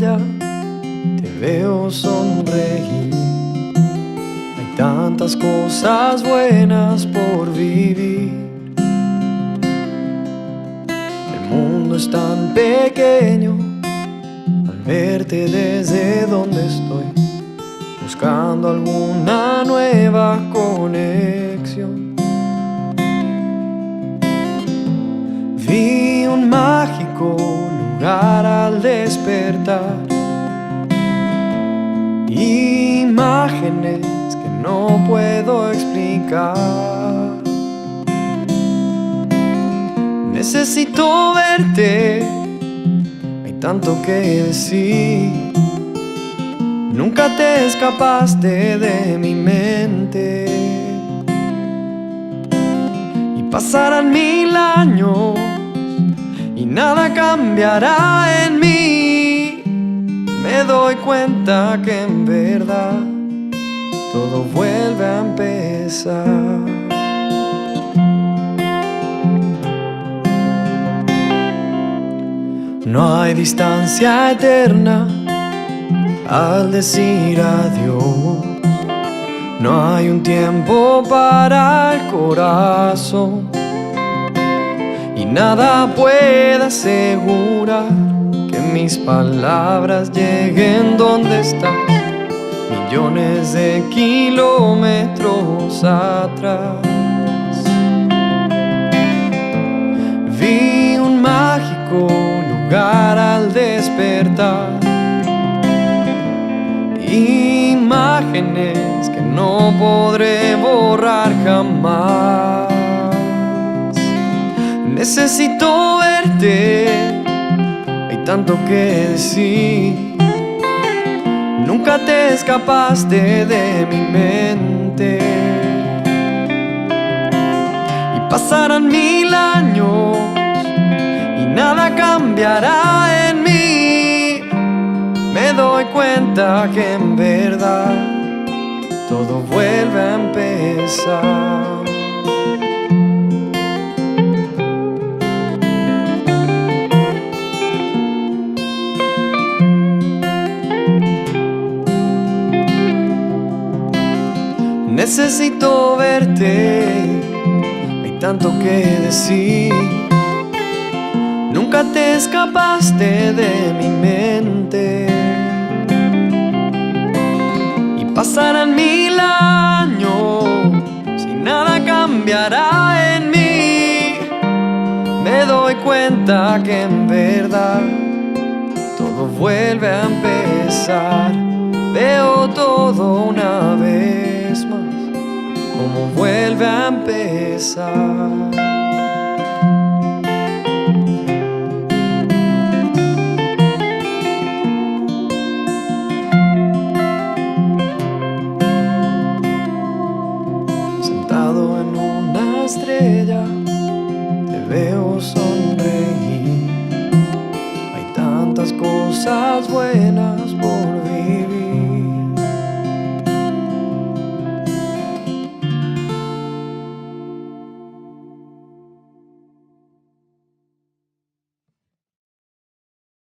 estrella, te veo sonreír. Hay tantas cosas buenas por vivir. El mundo es tan pequeño al verte desde donde estoy, buscando alguna nueva conexión. Vi un mágico lugar al despertar, imágenes que no puedo explicar. Necesito verte, hay tanto que decir. Nunca te escapaste de mi mente. Y pasarán mil años y nada cambiará en mí. Me doy cuenta que en verdad todo vuelve a empezar. No hay distancia eterna al decir adiós. No hay un tiempo para el corazón. Y nada puede asegurar que mis palabras lleguen donde estás, millones de kilómetros atrás. Vi un mágico lugar al despertar, imágenes que no podré borrar jamás. Necesito verte, hay tanto que decir. Nunca te escapaste de mi mente. Y pasarán mil años y nada cambiará en mí. Me doy cuenta que en verdad todo vuelve a empezar. Necesito verte, hay tanto que decir. Nunca te escapaste de mi mente. Y pasarán mil años y nada cambiará en mí. Me doy cuenta que en verdad todo vuelve a empezar. Veo todo una vez más, como vuelve a empezar. Sentado en una estrella, te veo sonreír. Hay tantas cosas buenas por